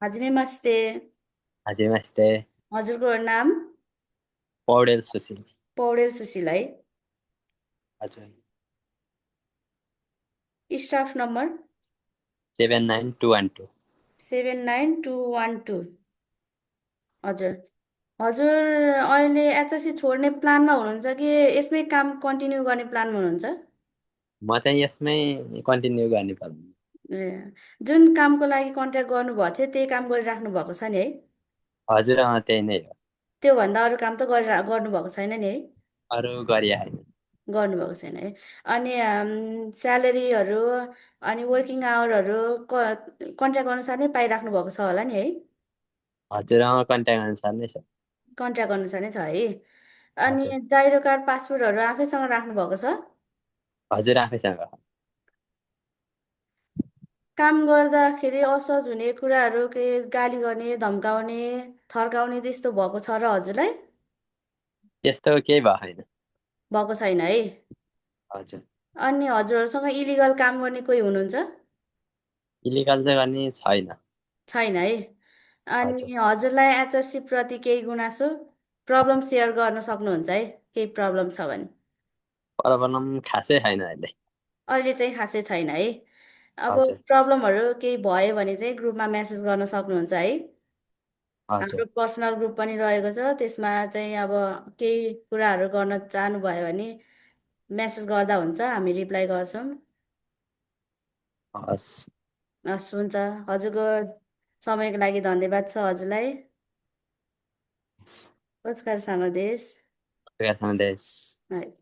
हाजिमेमास्ते। हजुरमास्ते। हजुरको नाम? पौडेल सुशील। पौडेल सुशील है। हजुर। Staff number? 79212। 79212। हजुर। हजुर अहिले एचएससी छोड्ने प्लानमा हुनुहुन्छ कि यसमै काम कन्टिन्यू गर्ने प्लानमा हुनुहुन्छ? म चाहिँ यसमै कन्टिन्यू गर्ने पर्ने। ए, जुन कामको लागि कन्ट्याक्ट गर्नुभएको थियो त्यही काम गरिराख्नु भएको छ नि है? हजुर त्यही नै हो। त्योभन्दा अरू काम त गर्नुभएको छैन नि है? अरू गरिया होइन। गर्नुभएको छैन है। अनि स्यालेरीहरू अनि वर्किङ आवरहरू कन्ट्र्याक्ट अनुसार नै पाइराख्नु भएको छ होला नि है? हजुर कन्ट्याक्ट अनुसार नै छ। कन्ट्र्याक्ट अनुसार नै छ है। हजुर। अनि जाइरो कार्ड पासपोर्टहरू आफैसँग राख्नु भएको छ? हजुर आफैसँग। काम गर्दाखेरि असहज हुने कुराहरू के गाली गर्ने धम्काउने थर्काउने त्यस्तो भएको छ र हजुरलाई? त्यस्तो केही भएको छैन। भएको छैन है। हजुर। अनि हजुरहरूसँग इलिगल काम गर्ने कोही हुनुहुन्छ? इलिगल चाहिँ गर्ने छैन। छैन है। हजुर। अनि हजुरलाई एचएससी प्रति केही गुनासो प्रब्लम सेयर गर्न सक्नुहुन्छ है, केही प्रब्लम छ भने? प्रब्लम खासै छैन अहिले। अहिले चाहिँ खासै छैन है। अब हजुर। प्रब्लमहरू केही भयो भने चाहिँ ग्रुपमा मेसेज गर्न सक्नुहुन्छ है। हजुर। हाम्रो पर्सनल ग्रुप पनि रहेको छ, त्यसमा चाहिँ अब केही कुराहरू गर्न चाहनुभयो भने मेसेज गर्दा हुन्छ, हामी रिप्लाई गर्छौँ। हस्। हस्, हुन्छ। हजुरको समयको लागि धन्यवाद छ हजुरलाई। हस्। रोजगार सामदेश। देश। है।